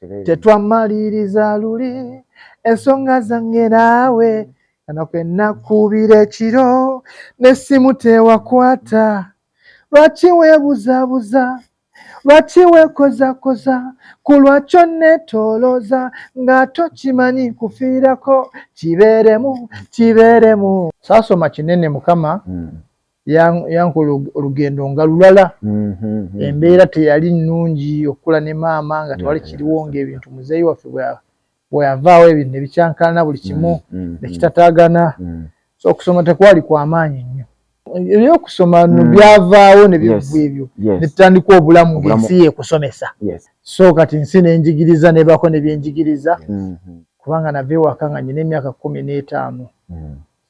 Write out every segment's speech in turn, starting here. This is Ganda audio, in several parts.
Tetwamaliriza luli ensonga zange naawe, kano kwe nakubira ekiro n'essimu tewakwata. Lwaki weebuzaabuza? Lwaki weekozakoza? Ku lwaki onneetoolooza nga tokimanyi kufiirako? Kibeeremu, kibeeremu. Saasoma kinene, Mukama yankola olugendo nga lulala. Embeera teyali nnungi, okukula ne maama nga tewali kiriwo, ng'ebintu muzeeyi waffe bwe yavaawo ebintu ne bikyankalana, buli kimu ne kitataagana. So okusoma tekwali kwa maanyi nnyo. Ebyokusoma no byavaawo ne biggwa ebyo, ne tutandika obulamu ng'ensi yeekusomesa. So kati nsi nenjigiriza nebako ne byenjigiriza, kubanga nava ewaka nga nyina emyaka 15.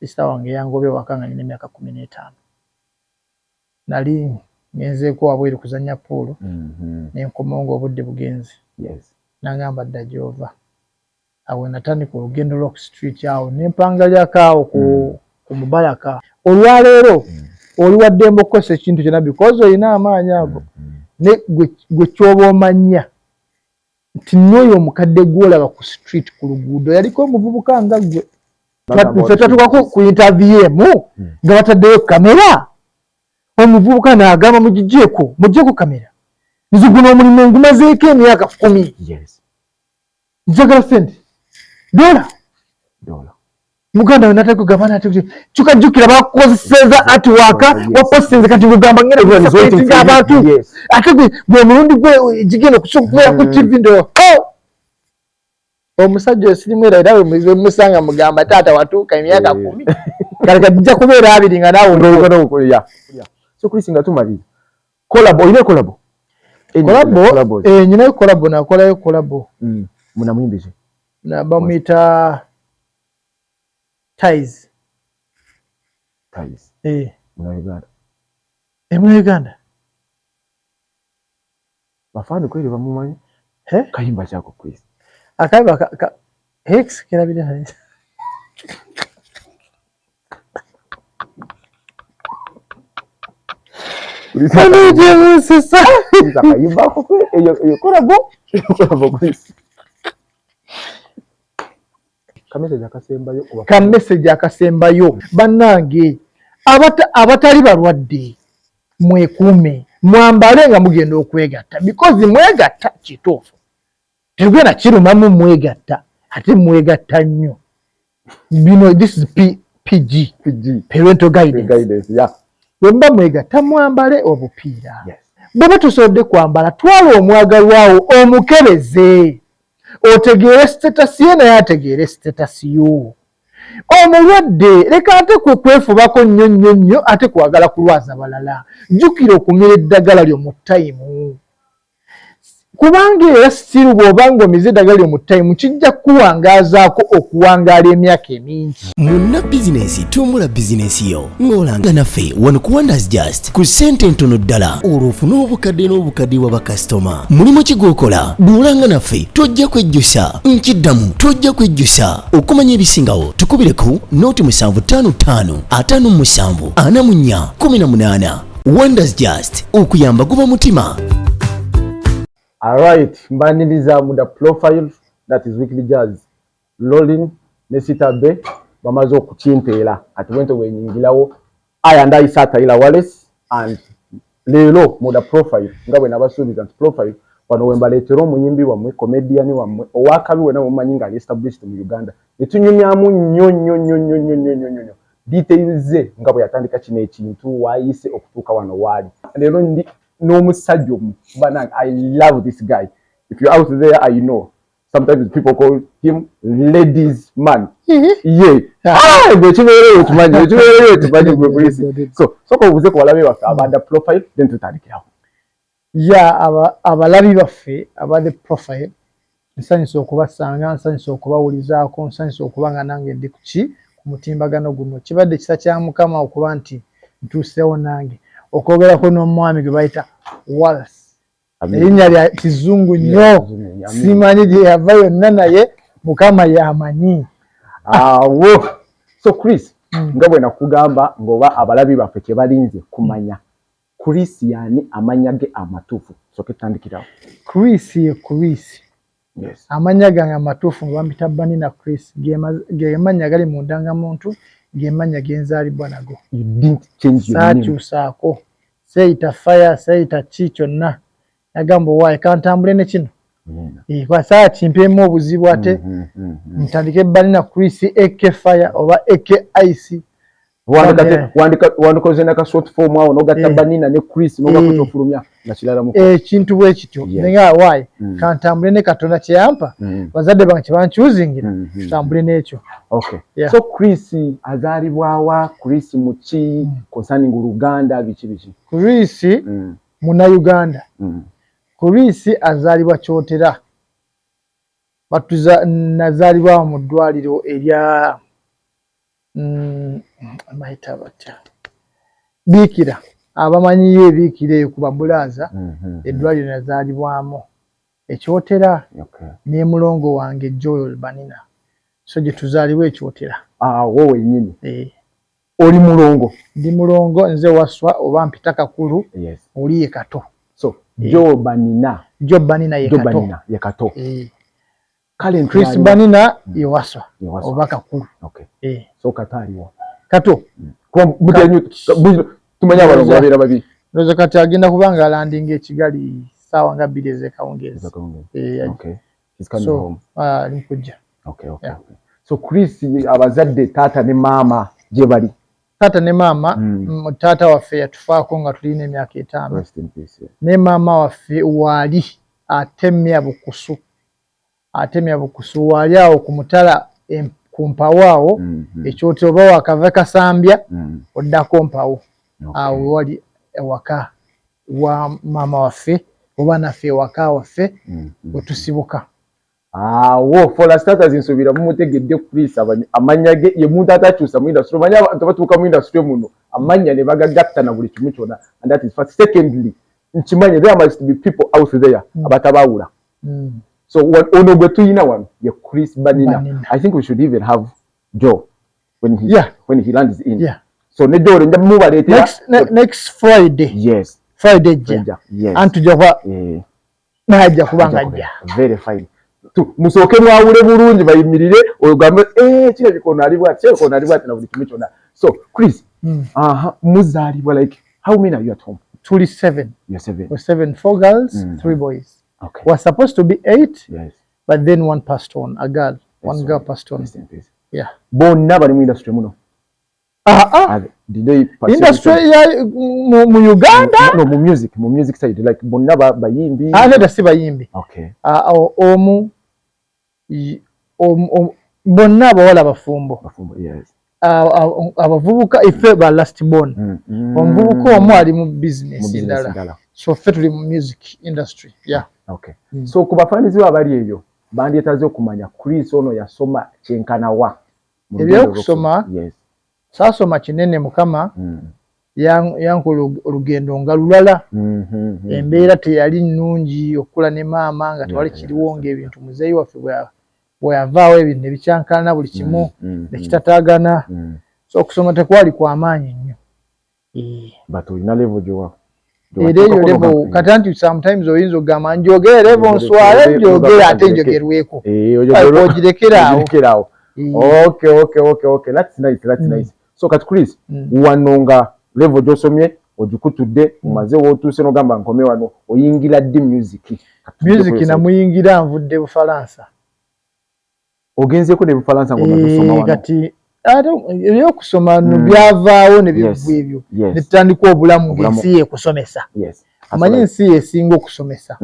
Sister wange yangoba ewaka nga nyina emyaka 15. Nali ngenzeeko wabweru kuzannya pool, nenkomawo ng'obudde bugenze. Nangamba, "Dda gy'ova." Awo natandika olugendo lwa ku street, awo nempangalyako awo ku Mubaraka. Olwaleero oli waddembe okukozesa ekintu kyonna because olina amaanyi ago. Ne gwe kyoba omanya nti n'oyo omukadde gw'olaba ku street, ku luguudo, yaliko omuvubuka nga ggwe. Ffe twatukako ku interview emu nga bataddeyo kamera, omuvubuka n'agamba, "Mugigyeko, muggyeko kamera, nze guno omulimu ngumazeeko emyaka 10. Njagala sente dola." Muganda we natakugamba nate kyukajjukira bakozeseza atiwaaka waposinze, kati ngugamba ngenda abantu, ate gwe mulundi gwe gigenda okusobola ku TV ndo. Omusajja osirimu era era wemusanga mugamba, "Taata, watuuka emyaka 10, kale kati kubeera 20 nga naawe." So Chris, nga tumaliriza, collabo, olina collabo? Collabo, nyinayo collabo, nakolayo collabo. Munamuyimbizi? Bamuyita Ties. Ties? Eh. Muna Uganda? Eh, muna Uganda. Bafaani kweri bamumanyi? Kayimba kyako, Chris? Akayimba ka Hex kirabira naye. Musisa. Akayimba ako, eyo collabo, eyo collabo, Chris. Ka message akasembayo? Ka message akasembayo, bannange abatali balwadde, mwekuume, mwambale nga mugenda okwegatta, because mwegatta kituufu, tetugenda kirumamu, mwegatta ate mwegatta nnyo. Bino, this is PG, PG, parental guidance. Guidance, yeah. Bwe muba mwegatta, mwambale obupiira. Bweba tosobodde kwambala, twala omwagalwawo omukebeze, otegeere status ye, naye ategeere status yo. Omulwadde leka ate kwe kwefubako nnyo nnyo nnyo, ate kwagala kulwaza balala. Jjukira okumira eddagala lyo mu time, kubanga era still bw'oba ng'omize eddagala lyo mu time, kijja kukuwangaazaako okuwangaala emyaka emingi. Munna bizinensi, tumbula bizinensi yo ng'olanga naffe wano ku Wonders Just ku ssente entono ddala, olwo ofune obukadde n'obukadde bwa bakasitoma. Mulimu ki gw'okola? Bw'olanga naffe tojja kwejjusa. Nkiddamu, tojja kwejjusa. Okumanya ebisingawo, tukubire ku 0755 57 44 18. Wonders Just, okuyamba guba mutima. Alright, mbaniriza mu The Profile, that is Weekly Jazz. Lolin ne Sitabe bamaze okukimpeera, kati bwento bwenyingirawo. I and I Sir Wallace, and leero mu The Profile, nga bwe nabasuubiza nti profile wano we mbaleetera omuyimbi wammwe, comedian wammwe owakabi, wena mumanyi ng'ali established mu Uganda, ne tunyumyamu nnyo nnyo nnyo nnyo nnyo nnyo nnyo nnyo details ze nga bwe yatandika kino ekintu, waayise okutuuka wano waali. Leero ndi n'omusajja omu, banange, I love this guy. If you're out there, I know sometimes people call him ladies man. Ye, ah, gwe kibeereyo tumanyi, ekibeereyo tumanyi gwe polisi. So soka obuze ku balabi baffe aba The Profile, then tutandikirawo. Ya, abalabi baffe aba The Profile, nsanyusa okubasanga, nsanyusa okubawulizaako, nsanyusa okuba nga nange ndi kuki ku mutimbagano guno. Kibadde kisa kya Mukama okuba nti ntuusewo nange okwogerako n'omwami gwe bayita Wallace. Erinnya lya kizungu nnyo, simanyi gye yava yonna, naye Mukama yamanyi. Awo so Chris, nga bwe nakugamba ng'oba abalabi baffe kye balinze kumanya, Chris yaani, amanya ge amatuufu? Soke tutandikirawo. Chris ye Chris. Amannya gange amatuufu nga bampita Banina Chris, ge mannya gali mu ndangamuntu, ge mannya ge nzaalibwa nago. You didn't change your name? Saakyusaako, seeyita Fire, seeyita ki kyonna. Nagamba, owaaye, kantambule ne kino. Kwa saa kimpeemu obuzibu ate ntandike Banina Chris aka Fire oba aka Ice. Wandikoze naka short form awo nogatta Banina ne Chris nogako kyofulumya nga kirala mu Ekintu bwe kityo. Naye waayi, kantambule ne Katonda kyeyampa, bazadde bange kye bankyuzingira, tutambule n'ekyo. Okay. Yeah. So Chris azaalibwawa? Chris muki concerning Luganda, biki biki? Chris Munnayuganda. Chris azaalibwa Kyotera. Batuza nazaalibwa mu ddwaliro erya bayita batya, Biikira, abamanyiyo ebiikira eyo ku Babulaaza. Eddwaliro nazaalibwamu Ekyotera ne mulongo wange Joel Banina, so gye tuzaalibwa Ekyotera. Awo wennyini? Eh. Oli mulongo? Ndi mulongo, nze Waswa oba mpita Kakulu. Oli ye Kato. So Joe Banina. Joe Banina ye Joe Kato. Banina ye Kato. Eh. Kale. Chris Banina ye Waswa Ye Waswa. oba Kakulu. Okay. Eh. So Kato aliwa? Kato. Kuba mutya tumanye abalongo babeera babiri. Ndowooza kati agenda kubanga alandinga ekigali saawa nga 2 ez'ekawungeezi. Eh, Okay. He's coming so home. Ah, ali mukujja. Okay. Yeah. Okay. So Chris, abazadde taata ne maama gye bali? Taata ne maama, taata waffe yatufaako nga tulina emyaka 5. Rest in peace. Yeah. Ne maama waffe waali atemya bukusu, atemya bukusu, waali awo ku mutala ku mpawo awo Ekyotero, oba wakava Kasambya oddako mpawo. Awo wali ewaka wa maama waffe oba naffe ewaka waffe wetusibuka. Awo for starters nsuubira mumutegedde Chris, amannya ge ye muntu atakyusa mu industry. Omanyi abantu batuuka mu industry muno amannya ne bagagatta na buli kimu kyonna, and that is first. Secondly, nkimanye there must be people out there abatabaawula. So ono gwe tuyina wano ye Chris Banina. Banina. I think we should even have Joe when he when he lands in. So ne Joe nja mubaleetera. Next Friday. Friday ejja. Yes. Anti tujja kuba naye ajja kuba nga Ajja ajja. kubeera. Very fine. Musooke mwawule bulungi, bayimirire ogambe, eh, kirabika ono ali bwati, kirabika ono ali bwati na buli kimu kyonna. So Chris, aha, muzaalibwa, like how many are you at home? Tuli seven. You're seven. We're seven, four girls, three boys. We're supposed to be eight, but then one passed on, a girl. One Yes, girl sorry. passed on. Rest in peace. Yeah. Bonna bali mu industry muno? Ah, ah. Did they pursue Industry ya mu Uganda? No, mu music side, like bonna bayimbi? Ah, nedda, si bayimbi. Ah, omu bonna abawala bafumbo. Bafumbo, yes. Ah, ah, abavubuka ife ba last born. Omuvubuka omu ali mu Mu business business endala. Endala. So ffe tuli mu music industry. Yeah. So ku bafaanizi bo abali eyo bandyetaze okumanya Chris ono yasoma kyenkana wa mu lugendo? Ebyokusoma? Yes. Saasoma kinene, Mukama yankola olugendo nga lulala. Embeera teyali nnungi, okukula ne maama nga tewali kiriwo, ng'ebintu muzeeyi waffe bwe yavaawo ebintu ne bikyankalana, buli kimu ne kitataagana. So okusoma tekwali kwa maanyi nnyo. Eh. But olina level gyowa Era eyo level kati anti sometimes oyinza okugamba njogere level nswale, njogere ate njogerweko, ogirekera awo. Awo. Eh. Okay, that's nice, that's nice. So kati Chris, wano nga level gy'osomye ogikutudde, omaze wootuuse n'ogamba nkome wano, oyingira ddi music? Kati tujje Music ku namuyingira nvudde Bufalansa. Ogenzeeko ne Bufalansa ng'omaze osoma Eh, wano? Kati ate ebyokusoma no byavaawo ne biggwa ebyo, ne tutandika obulamu Obulamu. ng'ensi yeekusomesa. Omanyi ensi yeesinga okusomesa.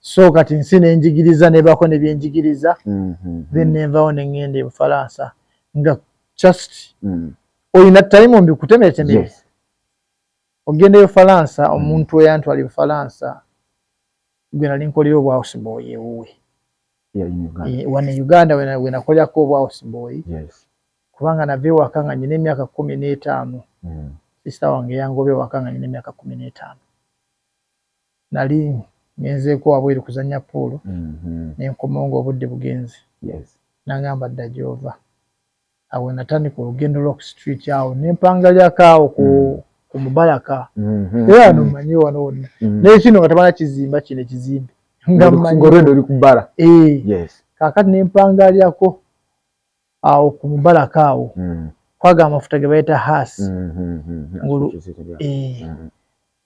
So kati nsi nenjigiriza, nebako ne byenjigiriza, then nenvawo ne ŋŋenda e Bufalansa nga just olina time mbikutemeretemere. Yes. Ogenda e Bufalansa, omuntu eyantwala e Bufalansa gwe nali nkolera obwa houseboy ewuwe. Yeah, in Uganda. Eh, wano e Uganda we nakolerako obwa houseboy, kubanga nava ewaka nga nyina emyaka 15. Sister wange yangoba ewaka nga nyina emyaka 15. Nali ngenzeeko wabweru kuzannya pool, nenkomawo ng'obudde bugenze. Nangamba dda gy'ova. Awo natandika olugendo lwa ku street awo nempangalyako awo ku Mubaraka. Era wano mmanyi wano wonna, naye kino nga tabana kizimba kino ekizimbe. Nga mmanyi. Ng'olwendo oli ku bbala. Eh, Yes. Kaakati nempangaalirako awo ku mubalaka awo, kwaga amafuta ge bayita Hass. Eh,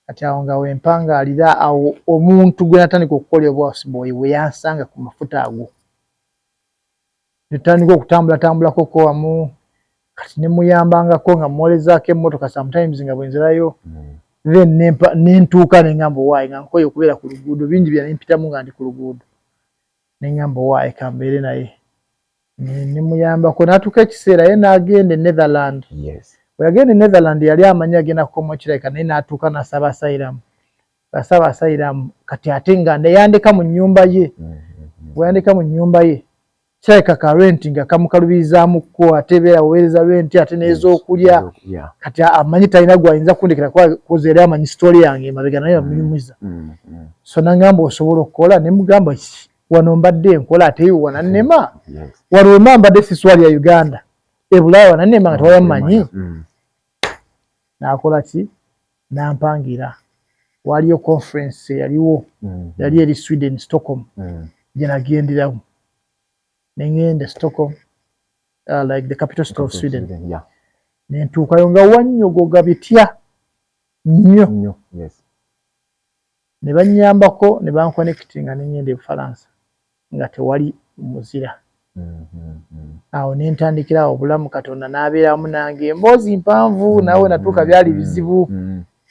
kati awo nga wempangaalira awo, omuntu gwe natandika okukola obwa houseboy we yansanga ku mafuta ago, netandika okutambulatambulako ko wamu. Kati nemuyambangako nga mwolezaako emmotoka sometimes nga bwenzirayo. Then nentuuka nengamba, owaaye, nga nkoye okubeera ku luguudo, bingi bya nempitamu nga ndi ku luguudo. Nengamba, owaaye, kambeere naye. Nemuyambako n'atuuka ekiseera ye n'agenda e Netherland. Bwe yagenda e Netherland, yali amanyi agenda kukoma kirabika, naye n'atuuka n'asaba asylum. Asaba asylum, kati ate nga yandeka mu nnyumba ye. Bwe yandeka mu nnyumba ye, kirabika ka rent nga kamukalubirizaamuko, ate beera weereza rent ate n'ez'okulya. Kati amanyi talina gwayinza kundekera kuza, era amanyi story yange emabega, naye bamunyumiza. So nangamba, osobola okukola? Ne mugamba, wano mbadde nkola, ate iwe wanannema. Wano wemba mbadde siswali ya Uganda, e Bulaaya wanannema nga tewayammanyi. Nakola ki? Nampangira. Waliyo conference eyaliwo, yali eri Sweden, Stockholm, gye nagenderamu. Nengenda Stockholm, like the capital city of Sweden. Nentuukayo nga wannyogoga bitya nnyo. Nnyo, yes. Ne bannyambako ne banconnectinga, nengenda e Bufalansa nga tewali muzira. Awo ne ntandikira awo obulamu, Katonda n'abeeramu nange. Emboozi mpanvu, nawe natuuka byali bizibu.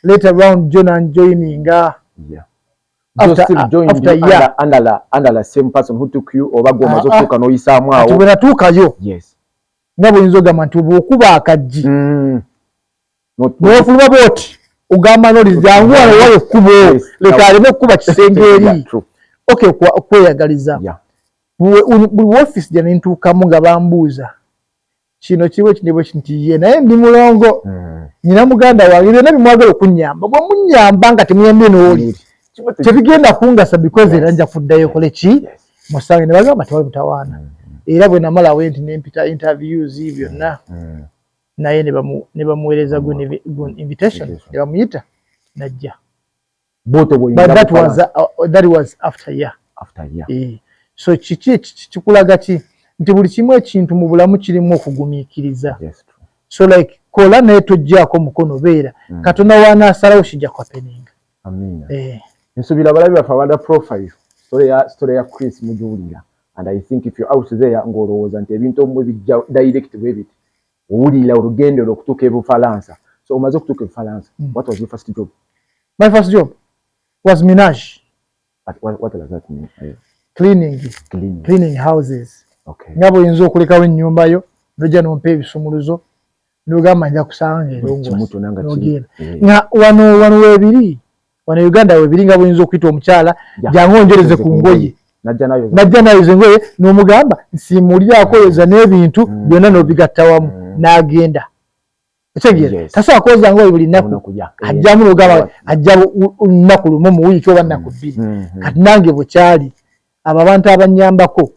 Later round jo nanjoininga. After year. Under the same person who took you, oba gwe omaze Ah, ah. okutuuka n'oyisaamu Kati awo? Bwe natuukayo, nga bw'oyinza ogamba nti bw'okuba akaggi, n'ofuluma bw'oti, ogamba noli, jangu wano wawe ekkubo, leka aleme okukuba kisenge eri. Okay, okweyagaliza. Buli woofiisi gye nentuukamu nga bambuuza kino kiwe kino bwe nti ye, naye ndi mulongo, nyina muganda wange, byonna bimwagala okunnyamba. Bwe munnyamba nga temuyambye n'oli, tebigenda kungasa, because era nja kuddayo kole ki musange. Ne bagamba tewali mutawaana. Era bwe namalawo nti nempita interviews byonna, naye ne bamuweereza invitation, ne bamuyita najja. But that was after year. After year. Eh. So kiki kikulaga ki nti buli kimu ekintu mu bulamu kirimu okugumiikiriza. So like, kola naye tojjaako mukono, beera. Katonda wanaasalawo kijja kuhappeninga. Amina. Eh. Nsuubira abalabi baffe abada profile, story ya Chris mugiwulira, and I think if you're out there ng'olowooza nti ebintu obumwe bijja direct bwe biti, owulira olugendo lwo okutuuka e Bufalansa. So omaze okutuuka e Bufalansa, what was your first job? My first job was ménage. What does that mean? Cleaning. Cleaning. Cleaning houses. Okay. Nga bw'oyinza okulekawo ennyumba yo, nojja nompa ebisumuluzo, nogamba nja kusanga Kimuto nanga erongose, kiri. Eh. nga wano weebiri, wano Uganda weebiri, nga bwoyinza okuyita omukyala, jangu onjoleze ku ngoye. Najja nayo. Najja nayoza engoye, n'omugamba nsiimulyako, yoza n'ebintu byonna n'obigatta wamu, n'agenda. Okitegeera? Yes. Tasobola kwoza ngoye buli nnaku. Olunaku, yeah. Ajjamu n'ogamba ajja lunaku lumu mu wiiki oba nnaku 2. Kati nange bwe kyali, abo abantu abannyambako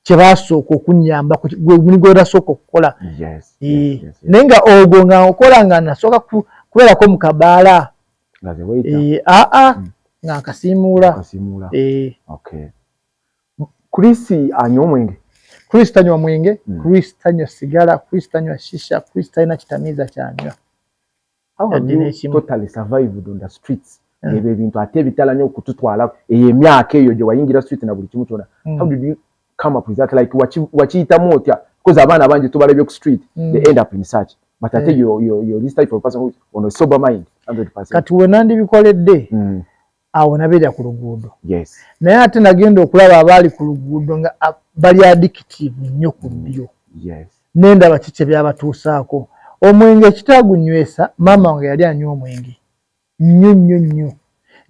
kye baasooka okunnyamba, gwe mulimu gwe nasooka okukola. Eh, naye nga ogwo nga nkola nga nasooka kubeerako mu kabaala. Nga ze waiter. Eh, aa, nga nkasiimuula. Kasiimuula. Eh. Okay. Chris anywa omwenge? Chris tanywa mwenge. Chris tanywa sigala, Chris tanywa shisha, Chris talina kitamiiza kyanywa. How have Yadde you n'ekimu. totally survived on the streets? Ebyo ebintu ate ebitala nnyo okututwala eyo emyaka eyo gye wayingira street na buli kimu kyonna. How did you come up with that? Like, wakiyitamu otya? Because abaana bangi tubalabye ku street, they end up in such. But ate you're this type of person who is on a sober mind 100%. Kati we nandibikoledde, awo nabeera ku luguudo. Naye ate nagenda okulaba abaali ku luguudo nga bali addictive nnyo ku byo. Nendaba ki kye byabatuusaako. Omwenge ekitaagunywesa, maama wange yali anywa omwenge nnyo nnyo nnyo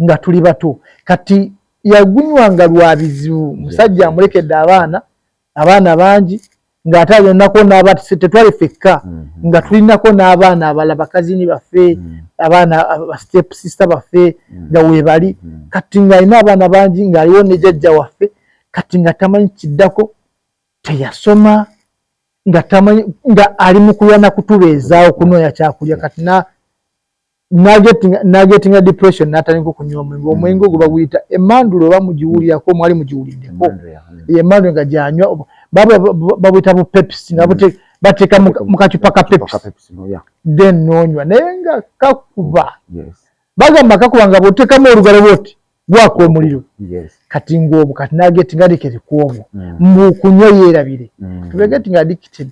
nga tuli bato. Kati yagunywanga lwa bizibu, musajja amulekedde abaana, abaana bangi, ng'ate alinako n'aba tetwali ffekka, nga tulinako n'abaana abalala, bakazini baffe, abaana ba step sister baffe nga weebali. Kati ng'alina abaana bangi, ng'aliwo ne jjajja waffe. Kati nga tamanyi kiddako, teyasoma, nga tamanyi, nga ali mu kulwana kutubeezaawo, kunoonya kyakulya. Kati na Nagetinga depression, natandika okunywa omwenge. Omwenge ogwo baguyita emandulo, oba mugiwulirako, mwali mugiwuliddeko? Emandulo nga gyanywa babuyita bu Pepsi, nga bateeka mu kacupa ka Pepsi, then nonywa, naye nga kakuba, bagamba kakuba nga bw'oteekamu olugalo bwoti gwaka omuliro. Kati ng'obwo kati nagetinga addicted ku obwo, mbu kunywa yeerabire. Tubegetinga addicted.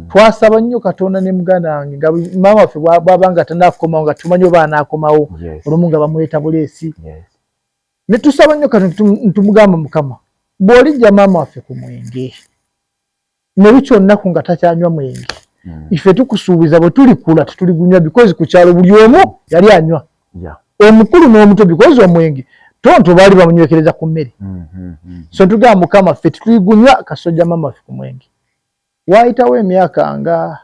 Twasaba nnyo Katonda ne muganda wange, nga maama waffe bw'aba nga tanakukomawo, nga tumanyi oba anaakomawo olumu nga bamuleeta buleesi, ne tusaba nnyo Katonda, ntumugamba, "Mukama, bw'olijja maama waffe ku mwenge ne bukya olunaku nga takyanywa mwenge, ife tukusuubiza bwe tulikula tetuligunywa," because ku kyalo buli omu yali anywa, omukulu n'omuto, because omwenge tonto baali bamunywekereza ku mmere. So ntugamba, "Mukama, ffe tetuligunywa kasojja maama waffe ku mwenge." Waayitawo emyaka nga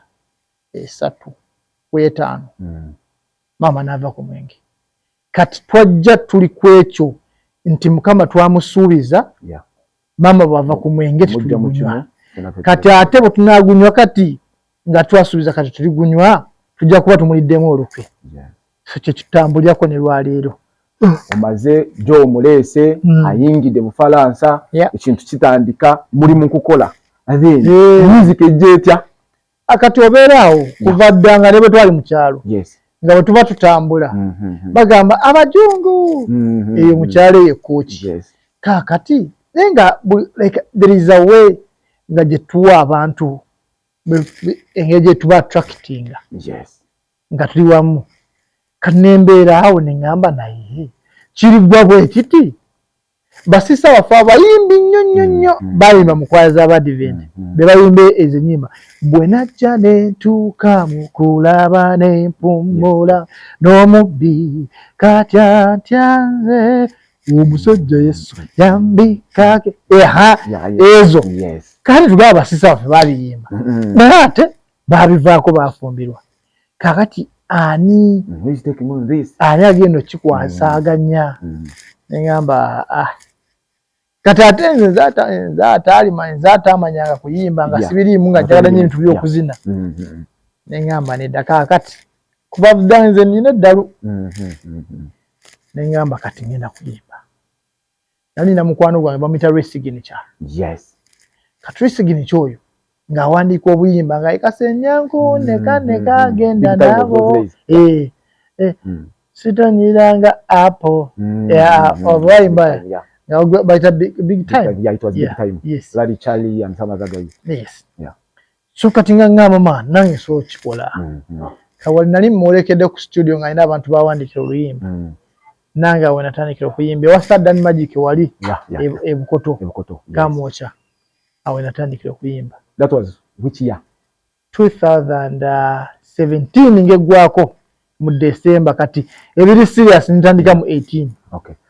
3 ku 5, maama n'ava ku mwenge. Kati twajja tuli ku ekyo nti Mukama twamusuubiza maama bw'ava ku mwenge tetuligunywa. Kati ate bwe tunaagunywa kati nga twasuubiza kati tuligunywa, tujja kuba tumuliddemu olukwe. So kyekitutambulirako ne lwaleero. Omaze jo omuleese, ayingidde Bufalansa, ekintu kitandika, muli mu kukola, then music ejja etya? Akati obeera awo kuva dda nga ne bwe twali mu kyalo, nga bwe tuba tutambula, bagamba abajungu eyo mu kyalo eyo Kooki. Kaakati naye nga like there is a way nga gye tuwa abantu engeri gye tuba attractinga nga tuli wamu. Kati nembeera awo neŋŋamba, naye kirigwa bwe kiti, basisa baffe abayimbi nnyo nnyo nnyo, bayimba mu kwaya z'Abadiventi, be bayimba ezo ennyimba, "Bwe najja ne ntuuka mu kulaba ne mpumula n'omubbi katya ntya nze omusajja Yesu yambikake," eha ezo. Kandi tugaba basisa baffe babiyimba, naye ate babivaako, bafumbirwa. Kakati ani Who is taking on this? ani agenda okikwasaaganya? Neŋŋamba, ah, kati ate nze nze ataalima, nze ataamanyanga kuyimba, nga sibiriimu, nga njagala nnyo ebintu by'okuzina. Neŋŋamba nedda, kaakati kuba dda nze nina eddalu. Neŋŋamba kati ngenda kuyimba. Nali nina mukwano gwange bamuyita Ray Signature. Kati Ray Signature oyo ng'awandiika obuyimba nga ekasenyanku neka neka genda Big time of nabo those days. Sitanyiranga apo. Yeah, obayimba nga bayita big time. Yeah, it was big time. Larry Charlie and some other guys. So kati nga ŋŋamba, ma nange nsobola okikola. Kawali nali mwolekedde ku studio nga alina abantu bawandiikira oluyimba. Nange awo natandikira okuyimba ewa Sadan Magic wali e Bukoto. E Bukoto. Yes. Kamwokya, awo natandikira okuyimba. That was which year? 2017 ng'eggwako mu December. Kati ebiri serious ntandika mu 18.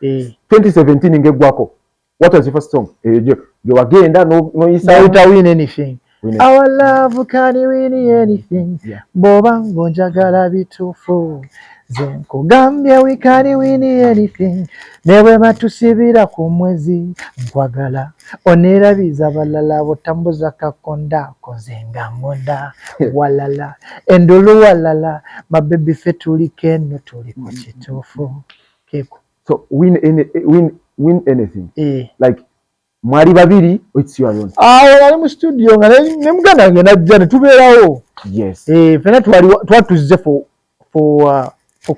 Eh. 2017 ng'eggwako. What was your first song? Eh, gye wagenda noyisa? Nawita "Win Anything". Win. Our love can win anything. Bw'oba ng'onjagala bituufu, nze nkugambye we can win anything. Ne bwe batusibira ku mwezi, nkwagala oneerabiza abalala, botambuza kakonda ko, nze nga ngonda walala endulu walala, mabebi, ffe tuliko eno, tuli ku kituufu keeko. So win anything. Eh. Like mwali babiri or it's you alone? Awo nali mu studio nga ne muganda wange najja ne tubeerawo. Eh, ffenna twali twatuzze for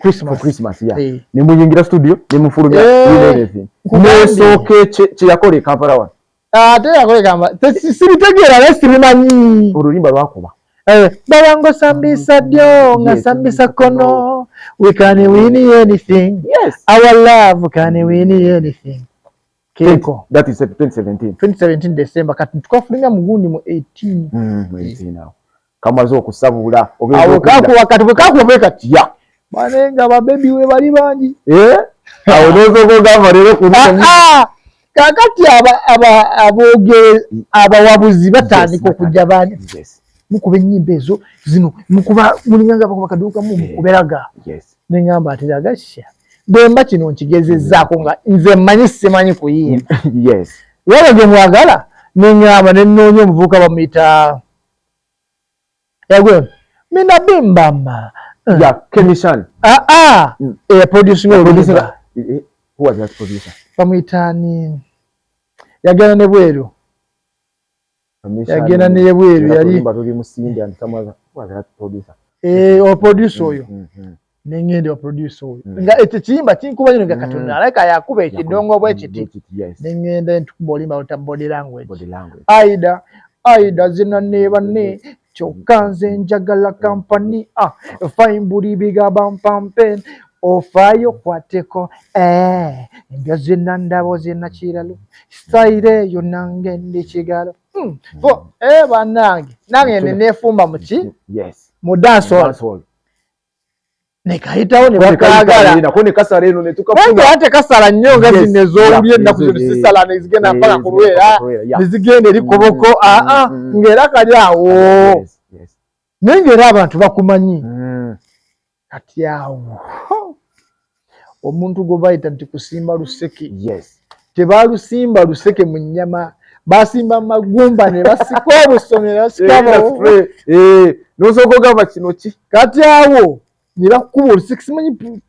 Christmas. For Christmas, yeah. Eh. Ne muyingira studio ne mufulumya Eh, win anything. Nkugambye. Nesooke kye yakola e Kampala wano. Ate yakolekamba sibitegeera naye sibimanyi. Oluyimba lwakuba. Eh, baba ng'osambisa ddyo nga sambisa kkono, we can win anything. Our love can win anything, keeko. That is 2017. 2017 December. Kati tukafulumya mugundi mu 18. 18 awo. Kamaze okusabula. Ogenda Awo okudda. kakuba, kati bwe kakuba bwe kati bane nga babebi we bali bangi. Eh? Awo n'osooka ogamba leero ku Ah, ah! Kakati aba aboogere abawabuzi batandika okujja bani, mukuba ennyimba ezo zino, mukuba mulinganga bakuba kaduukamu, mukuberaga. Neŋŋamba ati agasha bwe mba kino nkigezezzaako nga nze mmanyi simanyi kuyimba. Waba gye mwagala, neŋŋamba nenoonya omuvubuka bamuyita yagwe mina bimbamba Yeah, Kemishan. Ah ah. Eh, producing oluyimba. Who was that producer? Bamuyita ani? Yagenda ne bweru. Yagenda ne bweru yali. Tuli musindi and someone who was that producer? Eh, o producer oyo. Nengende o producer oyo. Nga ekyo kiyimba kinkuba nnyo nga Katonda alabika yakuba ekidongo bwe kiti. Nengenda ntukuba oluyimba luta body language. Body language. Aida, Aida zina ne banne. Kyokka nze njagala kampani ah, fine buli bigaba mpampen ofaayo kwateko eh, embya zina ndabo zina kiralo sitayire eyo nange ndi kigalo fo eh, bannange nange neneefumba muki mu dancehall nekayitawo ne bakaagala ate kasala nnyo nga zino ez'olulyo ennaku zino zisala nezigenda mpaka ku lwera nezigenda eri koboko aa ng'era kali awo naye ng'era abantu bakumanyi. Kati awo omuntu gwe bayita nti kusimba luseke, tebalusimba luseke mu nnyama, basimba magumba ne basika obusome ne basika nosooka ogamba kino ki. Kati awo ne bakuba oluseke, simanyi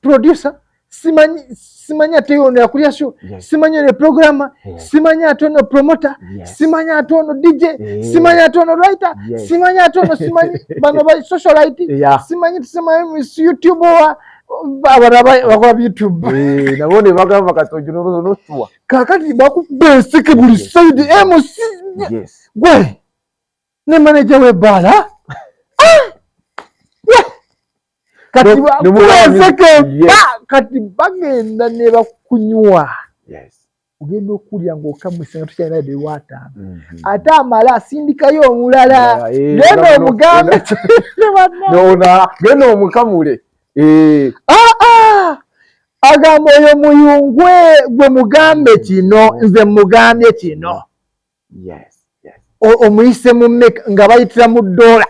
producer, simanyi ate ono yakulya show, simanyi ono programmer, simanyi ate ono promoter, simanyi ate ono DJ, simanyi ate ono writer, simanyi ate ono, simanyi bano ba socialite, simanyi simanyi YouTube wa abalala bakola YouTube nabo ne bagamba kati onotuwa. Kakati bakuba enseke buli side MC gwe ne manager w'ebbaala kati bakuba enseke kati bagenda ne bakunywa, ogenda okulya ng'okamwisa nga tukyalina dde lwataano, ate amala asindikayo omulala, genda omugambe genda omukamule agamba oyo muyungwe gwe mugambe kino, nze mugambye kino. Omuyise mu mmeka nga bayitira mu ddoola.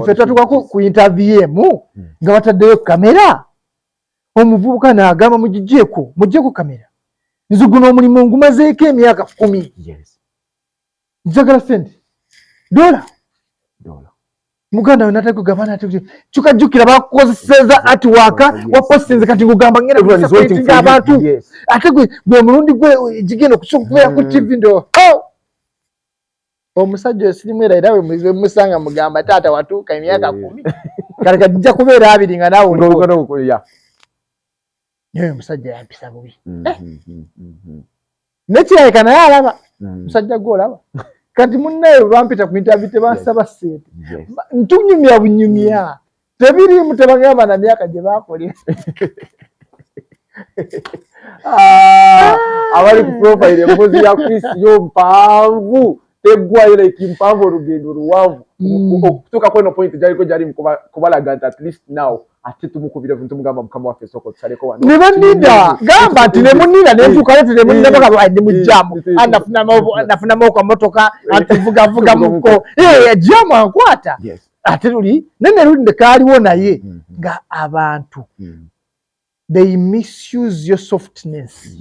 Ffe twatuukako ku interview emu nga bataddeyo kamera, omuvubuka n'agamba mugigyeko, muggyeko kamera, nze guno omulimu ngumazeeko emyaka 10, njagala sente dola. Muganda we nataka kugamba nati kyukajjukira bakozeseza artwork wapostinze kati ngugamba ngenda kusupportinga abantu ate gwe mulundi gwe gigenda okubeera ku TV ndo omusajja oyo sirimwera era we musanga mugamba taata watuuka emyaka 10 kale kati jja kubeera 20 nga naawe naye omusajja yampisa bubi nekirabika naye alaba musajja gwe olaba kati munnaye bampita ku interview tebansaba ssente, ntunyumya bunyumya tebiriimu, tebagamba na myaka gye bakolera. Abali ku profile embuzi ya Chris yo mpanvu teggwayo, like mpanvu olugendo luwanvu okutuuka kweno point gyaliko gyali kubalaga nti at least now ate tumukubira tumugamba mukama waffe sooka otusaleko wano ne banninda gamba nti ne munninda ne ntuukayo ti ne munninda paka ndi mu jam nafunamu akamotoka antuvugavugamuko jam ankwata ate luli nene luli ndekaaliwo naye nga abantu they misuse your softness,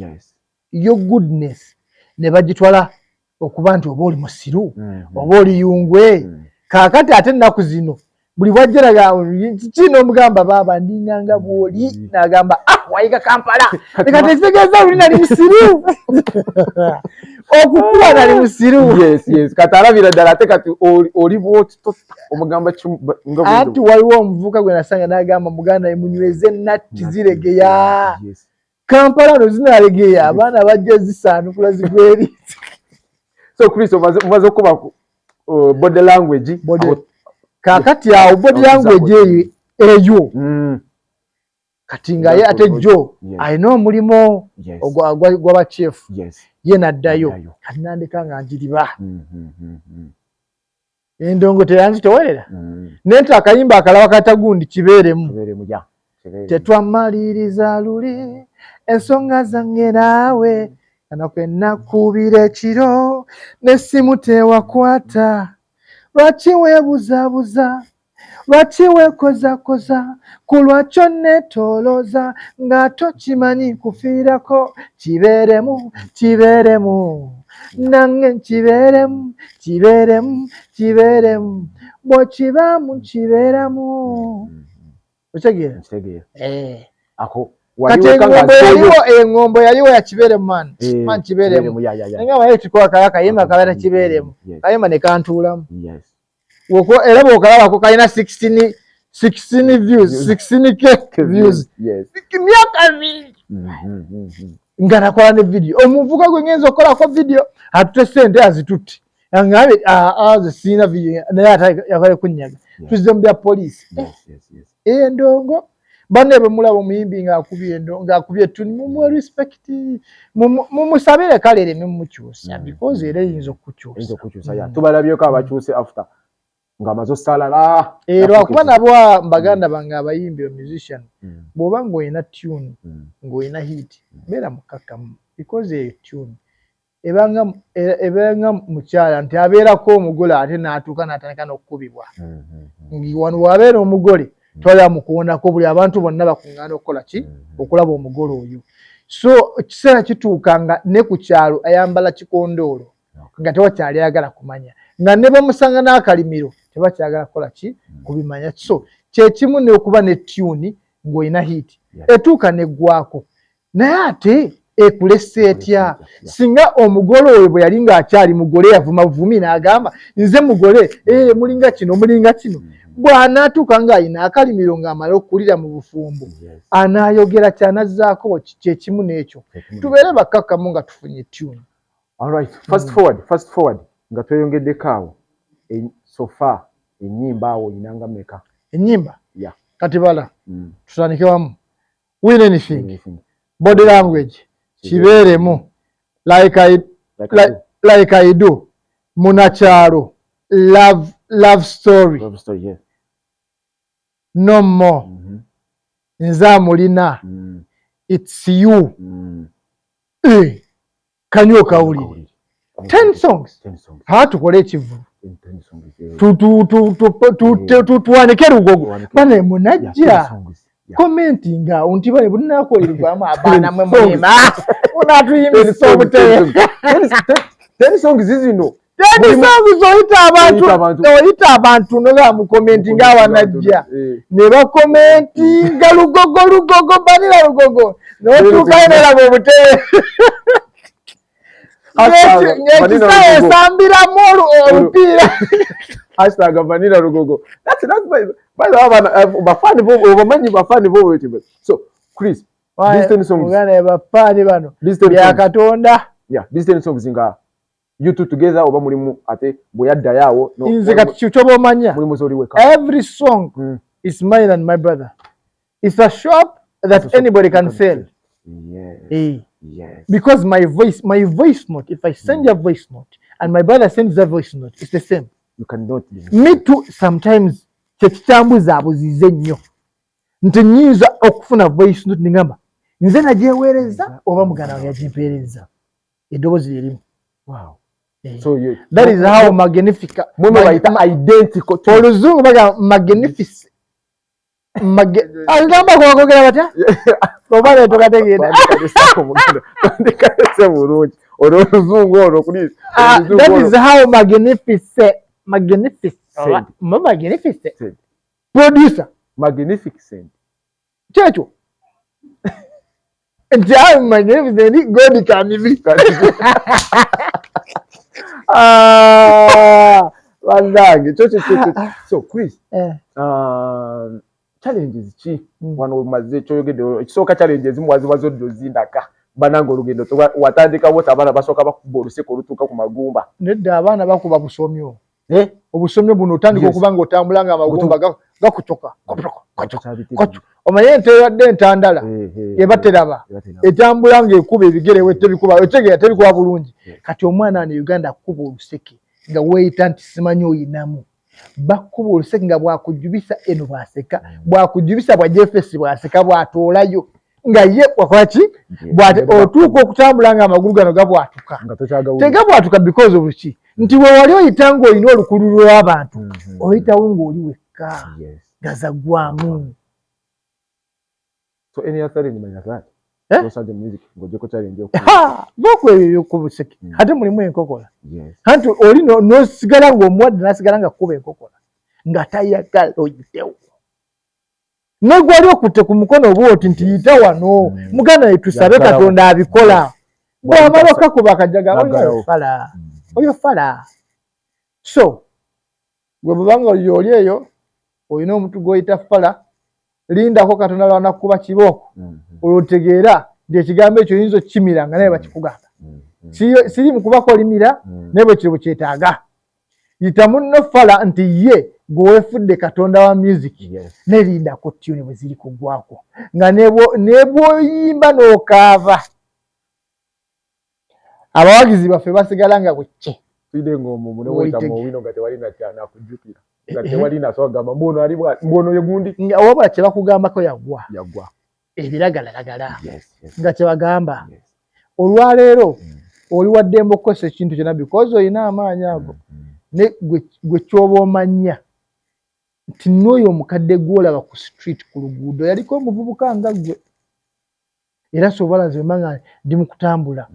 your goodness ne bagitwala okuba nti oba oli musiru oba oli yungwe. Kaakati ate ennaku zino buli bwajjeraga kino omugamba baaba ndinganga bw'oli n'agamba ah wayiga Kampala leka tekitegeeza luli nali musiru okukuba nali musiru. Yes kati alabira ddala ate kati oli bw'oti omugamba anti waliwo omuvubuka gwe nasanga n'agamba muganda munyweze natti ziregeya Kampala no zinalegeya abaana bajja zisaanukula zigweri. So Chris omaze okuba body language kakati awo body language eyo kati nga ye ate jjo alina omulimu gw'abachefu ye n'addayo kati nandeka nga njiriba endongo teyanzitowerera nenta akayimba akalaba katagundi kibeeremu tetwamaliriza luli ensonga zange naawe kano nakubira ekiro n'essimu tewakwata lwaki weebuzaabuza Lwaki weekozakoza ku lwakyo neetoolooza nga tokimanyi kufiirako? Kibeeremu, kibeeremu, nange nkibeeremu, kibeeremu, kibeeremu, bw'okibaamu nkibeeramu. Okitegeera? Nkitegeera. Eh. Ako Kati engombo yaliwo, engombo yaliwo ya kibeeremu, man. Man, kibeeremu. Naye nga tukola kala kayimba kabeera kibeeremu, kayimba ne kantuulamu. Era bw'okalabako kalina 16 16 views, 16K views. Myaka mingi nga nakola ne video. Omuvuka gwe ngenza okukolako video atute sente azitutte, aŋŋambe ze siina video, naye ate yakale kunyaga. Tuzze mu bya poliisi. Endongo banne bwe mulaba omuyimbi ng'akubye endo ng'akubye ettuni, mumuwe respect, mumusabire kale ereme mumukyusa, because era eyinza okukukyusa. Eyinza okukyusa, ya. Tubalabyeko abakyuse after ng'amaze osalala. Lwakuba nabo baganda bange abayimbi, musician, bw'oba ng'olina tune, ng'olina hit, beera mukkakkamu, because eyo tune ebanga mukyala nti abeerako omugole, ate n'atuuka n'atandika n'okukubibwa. Wano wabeera omugole twala mukuwonako, buli abantu bonna bakuŋŋaana okukola ki? Okulaba omugole oyo. So ekiseera kituuka nga ne ku kyalo ayambala kikondoolo, nga tewakyali ayagala kumanya, nga ne bamusanga n'akalimiro tebakyagala kukola ki? Kubimanya. So kyekimu n'okuba ne tune ng'olina hit, etuuka neggwako, naye ate ekulesa etya singa omugole oyo bwe yali ng'akyali mugole yavuma buvumi n'agamba, "Nze mugole, eh, mulinga kino, mulinga kino." Bw'anaatuuka ng'alina akalimiro ng'amala okukulira mu bufumbo, anaayogera kyanazzaako? Kyekimu n'ekyo, tubeere bakkakkamu nga tufunye tune. Alright, fast forward, fast forward nga tweyongeddeko awo, so far ennyimba awo oyinanga meka? Ennyimba? Yeah. Kati bala, tutandike wamu. Win Anything, Body Language, Kibeeremu, Like I Do, Munakyalo, Love Story, Love Story, yeah. No More, Nze Amulina, It's You. Eh, kanywa okawulire, 10 songs. 10 songs. Ha, tukole ekivulu. 10 songs, yeah. Tuwanike lugogo. Tuwanike. Bane Yeah, 10 munajja songs. Yeah. commentinga nti bane bunakolerwamu abaana mwe mulima munatuyimbisa obutebe. 10 songs zino. 10 songs, oyita abantu. Oyita abantu. Oyita abantu noga mucommentinga awanajja ne bacommentinga lugogo, lugogo banira lugogo, notuukayo nolaba obutebe Hashtag Vanilla ng'ekisaawe Lugogo. esambiramu olupiira. #VanillaLugogo. That's by the way, abaana, bafaani bo obamanyi, bafaani bo bwetyo. So Chris, these 10 songs, Muganda, bafaani bano these 10 bya songs, Katonda. Yeah, these 10 songs nga you two together oba mulimu ate bwe yaddayo awo no, Nze kati kyoba omanya, mulimu z'oli weka? Every song is mine and my brother. It's a shop that It's a shop anybody you can can sell. Eh. Because my voice note, if I send you a voice note and my brother sends a voice note, it's the same. You cannot be Me too, sometimes kyekikyambuzaabuzize ennyo nti nnyinza okufuna voice note ningamba nze nagyeweereza oba muganda wange yagimpeereza, eddoboozi lyerimu. Eh. So you, That is how magnifica mwe bayita identical twins. Oluzungu bagamba magnificent. Agamba kwakogera batya oba netukategeera? Twandikaleese bulungi olwo oluzungu olwo kuli. Ah, Oluzungu that olwo. is how magnificent, magnificent. Cent. Magnificent Cent. producer. Magnificent. Kyekyo nti I'm magnificent, God can be. Ah, bannange, kyo kyo kyo kyo. So Chris, Eh, challenges ki wano omaze kyoyogedde? Ekisooka, challenge ezimu waziba zodde ozindaka banange olugendo watandikawo ti abaana basooka bakuba oluseke olutuuka ku magumba. Nedda, abaana bakuba busomyo. Eh? Obusomyo buno otandika okuba nga otambula nga amagumba gakucoka. Omanye ente eyadde entandala eba teraba, etambula ng'ekuba ebigere we tebikuba, otegeera, tebikuba bulungi. Kati omwana wano e Uganda akuba oluseke nga weeyita nti simanyi oyinamu, bakuba oluseke nga bwakujubisa eno, bwaseka bwakujubisa, bwa jefesi bwaseka bwatoolayo nga ye wakola ki bwate. Otuuka okutambula nga amagulu gano gabwatuka, tegabwatuka because of ki? Nti we wali oyita ng'olina olukululu lw'abantu, oyitawo ng'oli wekka. mmeka nga zaggwamu. So any other challenge minus that? Eh? No such music ng'ogyeko challenge yo. Ha! Bwoku ebyo ebyokubuseke ate mulimu enkokola. Anti oli n'osigala ng'omuwadde n'asigala nga kuba enkokola nga tayagala oyitewo, ne gwali okutte ku mukono bwoti nti yita wano. Muganda ne tusabe. Yaggalawo. Katonda abikola bw'amala okakuba akajaga oyo. Naggalawo. Fala oyo fala. So gwe bwebanga oli eyo olina omuntu gw'oyita fala, lindako Katonda lwanakuba kibooko, olwo otegeera nti ekigambo ekyo oyinza okukimira nga naye bakikugamba. Siri mu kubako olimira, naye bwe kiri bwe kyetaaga. Yita munno fala nti ye gwe weefudde katonda wa music, nerindako tune bwe ziri kugwako nga ne bw'oyimba n'okaaba, abawagizi baffe basigala nga bwecce. Tuyide ng'omwo muneweta Woyitege. mu wino nga tewali nakujjukira, nga tewali nasobola kugamba mbuono ali mbuono ye gundi. Nga wabula kye bakugambako yagwa Yagwa. ebiragalalagala. Yes. Nga kyebagamba olwaleero oli waddembe okukozesa ekintu kyonna because olina amaanyi ago. Ne gwe kyoba omanya nti n'oyo omukadde gw'olaba ku street, ku luguudo, yaliko omuvubuka nga ggwe. Era sobola nze mba nga ndi mu kutambula,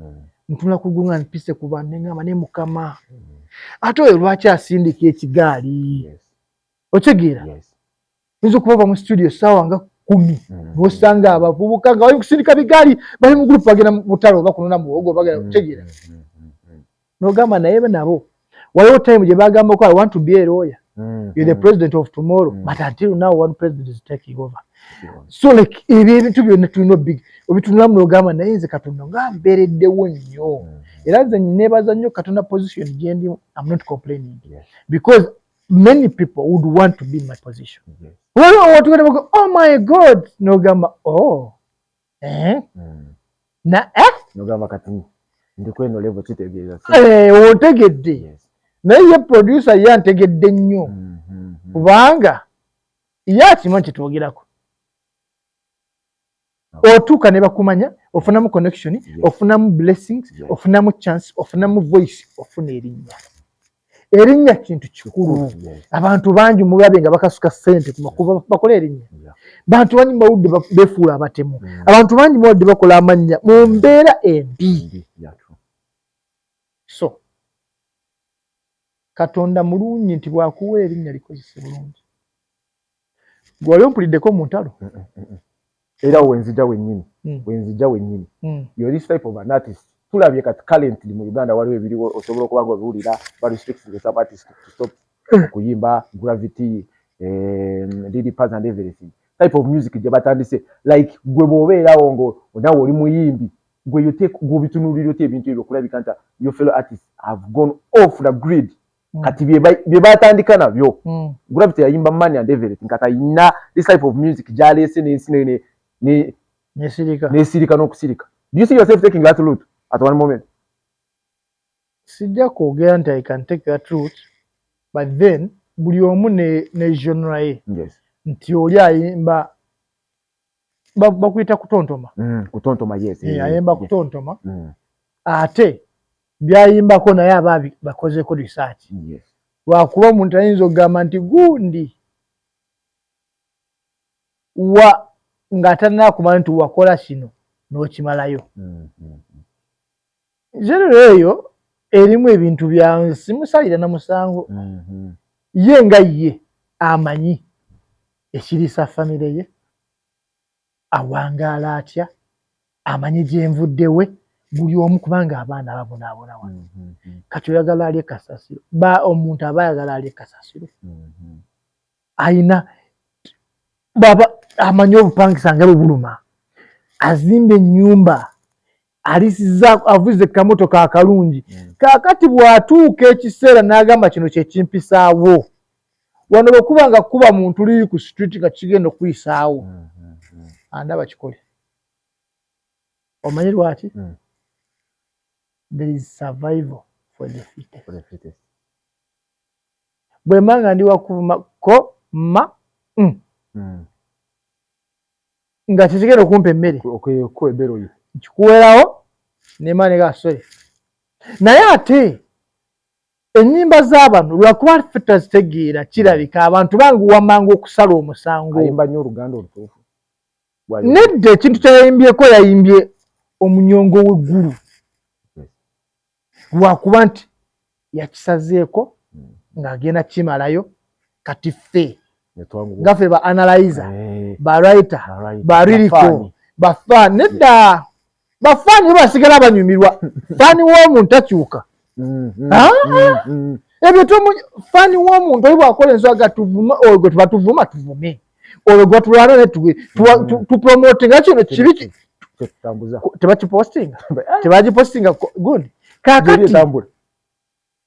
ntunula ku luguudo nga mpise ku bantu, neŋŋamba, ne Mukama, ate oyo lwaki asindika ekigaali? Okitegeera? Oyinza okuba ova mu studio essaawa nga 10, n'osanga abavubuka nga bali kusindika bigaali, bali mu group, bagenda mu butale oba kunona muwogo, bagenda. Kutegeera? N'ogamba naye nabo waliwo time gye bagambako, "I want to be a lawyer." You're the president of tomorrow. But until now one president is taking over. So like ebyo ebintu byonna tulina obig obitunulamu n'ogamba, naye nze Katonda nga mbeereddewo nnyo. Era nze neebaza nnyo Katonda position gyendimu. I'm not complaining because many people would want to be in my position. Waliwo wotugenda baga, "Oh my God," n'ogamba, "Oh, eh?" Na eh? Nogamba kati ndi kweno level, kitegeeza Eh, otegedde. Naye ye producer ye antegedde nnyo, kubanga ye akimanyi kyetwogerako. Otuuka ne bakumanya, ofunamu connection, ofunamu blessings, ofunamu chance, ofunamu voice, ofuna erinnya. Erinnya kintu kikulu. Abantu bangi mulabe nga bakasuka ssente ku makubo bakole erinnya. Bantu bangi mubawudde beefuula abatemu. Abantu bangi muwadde bakola amannya mu mbeera embi. Mbi, yeah, true. So Katonda mulungi nti bw'akuwa erinnya likozese bulungi. Gwe wali ompuliddeko mu ntalo? Era wenzija wennyini, wenzija wennyini, you're this type of an artist. Tulabye kati currently mu Uganda waliwo ebiriwo, osobola okuba nga obiwulira, ba restricting some artists to stop okuyimba Gravity, Lil Pazo and everything, type of music gye batandise. Like gwe bw'obeerawo ngo nawe oli muyimbi, gwe you take, gw'obitunuulira otya ebintu ebyo okulabika nti your fellow artists have gone off the grid? Kati bye batandika nabyo, Gravity yayimba money and everything, kati ayina this type of music gy'aleese n'ensi Nesirika. Nesirika n'okusirika. Do you see yourself taking that route at one moment? Sijja kwogera nti I can take that route, but then buli omu ne genre ye. Nti oli ayimba bakuyita kutontoma. Kutontoma, yes. Eh, ayimba kutontoma, ate byayimbako naye aba bakozeko research. Lwakuba omuntu ayinza okugamba nti gundi wa nga tannakumanya nti wakola kino n'okimalayo. Genre eyo erimu ebintu bya simusalira na musango. Ye nga ye amanyi ekiriisa famire ye, awangaala atya, amanyi gyenvuddewe buli omu, kubanga abaana babonaabona wano. Kati oyagala alye kasasiro, ba omuntu aba ayagala alye kasasiro, ayina baba amanyi obupangisa nga bwe buluma, azimba ennyumba, alisiza, avuze kamotoka akalungi. Kaakati bw'atuuka ekiseera n'agamba kino kyekimpisaawo wano, bwekuba nga kuba muntu liri ku street nga kigenda okuyisaawo, andaba kikole. Omanyi lwaki? There is survival for the fittest. For the fittest. Bwe mba nga ndi wakuvuma ko ma nga kikigenda okumpa emmere, Okuwa emmere oyo. Nkikuwerawo nemba nega sore, naye ate Ennyimba z'abano lwakuba ffe tazitegeera, kirabika abantu banguwa mangu okusala omusango. Ayimba nnyo oluganda olutuufu. Nedda, ekintu kyayimbyeko, yayimbye omunyongo w'eggulu, lwakuba nti yakisazeeko ng'agenda kimalayo. Kati ffe nga ffe ba analyzer, ba writer, ba lyrical, bafaani, nedda, bafaani bo basigala banyumirwa. Fan w'omuntu takyuka. Ah! Ebyo fan w'omuntu oli bwakola ensonga, tuvuma oyo gwe tuba tuvuma, tuvume olwo gwe tulwana ne tupromotinga kino kibi, tebakipostinga, tebagipostinga gundi. Kakati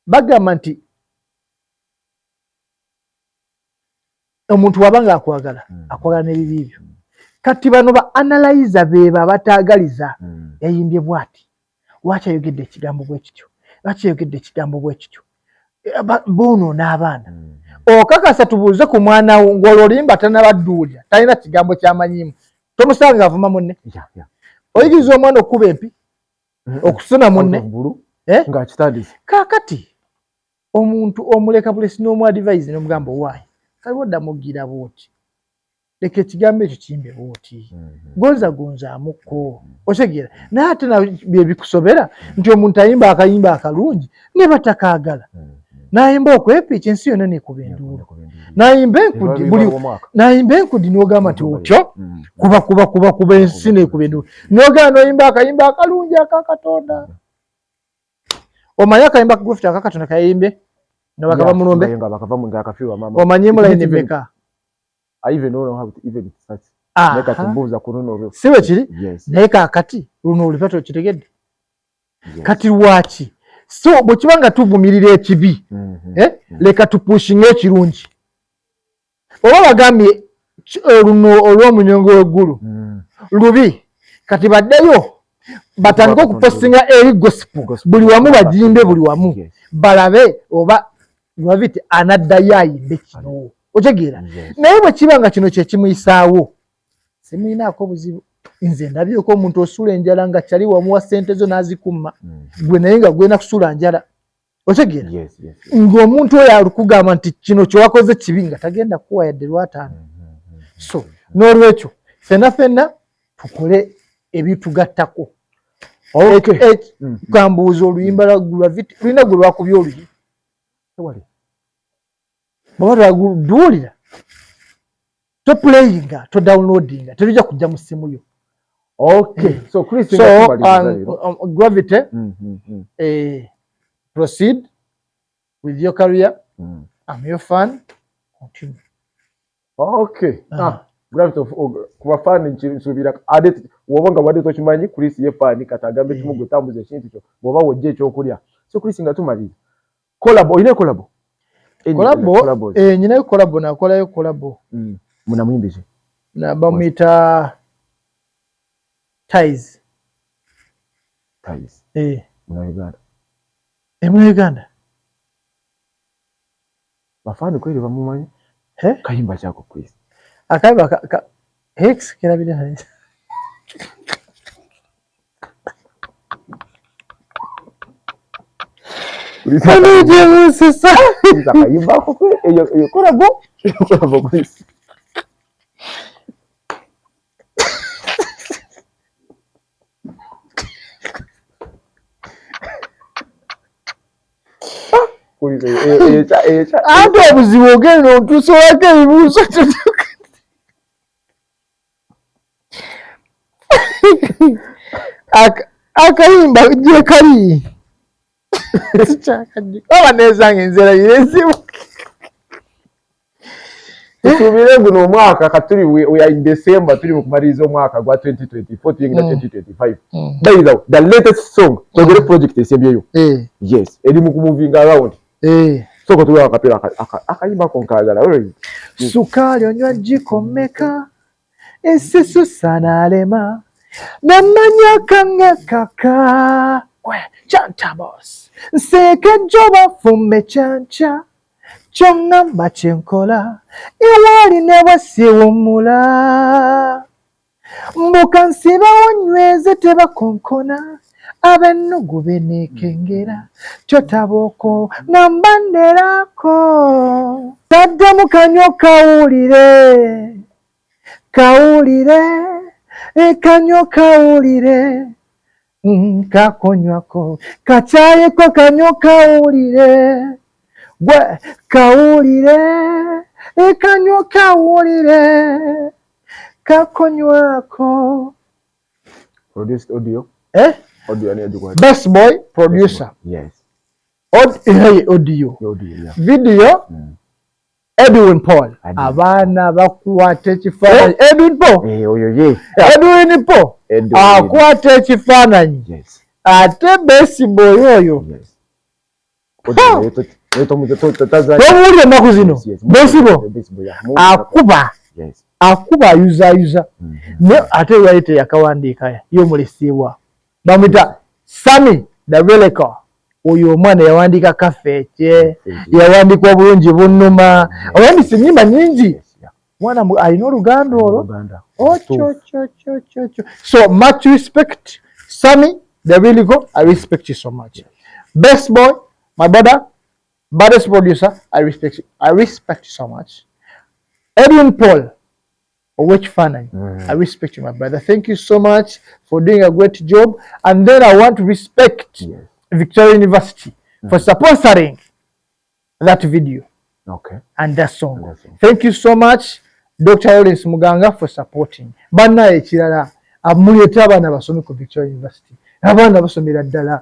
bagamba nti omuntu waba nga akwagala, akwagala n'ebibi byo. Kati bano ba analyzer beba abataagaliza. Yayimbye bwati, lwaki ayogedde ekigambo bwe kityo? Lwaki ayogedde ekigambo bwe kityo? Boonoona abaana. Okakasa tubuuze ku mwana wo ng'olwolimba tanabadduulira, talina kigambo kyamanyimu, tomusanga avuma munne. Oyigiriza omwana okukuba empi, okusuna munne. Eh? Kaakati omuntu omuleka bulesi n'omuadvise n'omugamba, owaayi kaliwo ddamugira bwoti, leka ekigambo ekyo kimbe bwoti, gonza gonzaamukko, otegeera? Naye ate byebikusobera nti omuntu ayimba akayimba akalungi ne batakaagala, n'ayimba okwepiika ensi yonna nekuba enduulu, n'ayimba enkudi buli, n'ayimba enkudi n'ogamba nti otyo kuba kuba kuba kuba ensi nekuba enduulu, n'ogamba n'oyimba akayimba akalungi akakatonda. Omanyi akayimba kagufita akakatonda kayimbye nga bakava mulumbe, omanyi mulayini mmeka? Si bwe kiri? Naye kaakati luno olupya tokitegedde. Kati lwaki? So bwe kiba nga tuvumirira ekibi, eh, leka tupushinga ekirungi. Oba bagambye luno olw'omunyongo w'eggulu lubi, kati baddeyo batandike okupostinga eri gospel buli wamu, bagimbe buli wamu, balabe oba Gravity anaddayo ayimbe kino, otegeera? Naye bwe kiba nga kino kyekimuyisaawo, simuyinaako buzibu. Nze ndabyeko omuntu osula enjala nga kyali wamuwa sente zo n'azikumma gwe, naye nga gwena kusula njala, otegeera? Ng'omuntu oyo alikugamba nti kino kyewakoze kibi, nga tagenda kuwa yadde lwataano. So n'olwekyo fenna fenna tukole ebitugattako. Kambuuza, oluyimba lwa Gravity lulina gwe lwakubye oluyi? Bwaba twaduwulira, toplayinga, todownloadinga, terujja kujja mu ssimu yo. So Chris, so Gravity, proceed with your career. I'm your fan, continue. Okay. Ah, Gravity of kuba fan, nsuubira ate woba nga wadde tokimanyi, Chris ye fan. Kati agambe kimu, gwe tambuza ekintu kyo bw'oba wojja ekyokulya. So Chris, nga tumaliriza, collabo, olina collabo? Collabo? Eh, nyinayo collabo, nakolayo collabo. Munamuyimbi ki? Na bamuyita Ties. Ties? Eh. Muna Uganda? Eh, muna Uganda. Bafaani kweri bamumanyi? Eh? Kayimba kyako, Chris? Akayimba ka Hex kerabire naye. Anijebusisa. Akayimba ako eyo collabo, eyo collabo, Chris. Ate obuzibu ogenda otusolako ebibuuzo. Akayimba gyekali oba nezange nzerabira ezimu. Tusuubire guno omwaka, katuli we are in December, tuli mu kumaliriza omwaka gwa 2024, tuyingira 2025. By the way, the latest song, twogere project esembyeyo. Yes, eri mu kumoving around. Soko tuwe akapera akayimba ko nkaagala. Sukaali onywa jiko mmeka? Esisusa n'alema namanya kange kaka gwe chantabos nseekejjo bafume kyanca kyoŋŋamba kyenkola ewali ne bwe siwummula mbuka nsibawo nyweze tebakonkona. Ab'ennugu beneekengera kyotabooko ngamba nderako taddemu kanywa kawulire kawulire kanywa kawulire kakonywako kakyayeko kanywa kawulire gwe kawulire kanywa kawulire kakonywako. Produced audio. Eh? Audio ani yagikwata? Best Boy producer. Yes. Hey, audio. Audio, yeah. Video. Edwin Paul. Edwin. Abaana bakwata ekifaananyi. Edwin Paul. Eh, oyo ye. Edwin Paul. Edwin. Akwata ekifaananyi. Yes. Ate Best Boy oyo. Yes. Audio, Tomuwulira ennaku zino. Best Boy. Best Boy, yeah. Akuba. Yes. Akuba ayuzayuza. Ne ate yali teyakawandiika ye mulisiibwa. Bamuyita Sammy the Relica. Oyo omwana yawandiika kafeeke, yawandiika obulungi bunnuma, owandiisa ennyimba nnyingi. Yes, yeah. Mwana alina oluganda olwo. Uganda. Ocho. So much respect, Sammy the Relica, I respect you so much. Best Boy, my brother, baddest producer, I respect you. I respect you so much. Edwin Paul, ow'ekifaananyi, I respect you, my brother. Thank you so much for doing a great job. And then I want to respect Victoria University for sponsoring that video and that song. And that song. Thank you so much, Dr. Lawrence Muganga, for supporting. Bannaye ekirala, muleete abaana basome ku Victoria University. Abaana basomera ddala.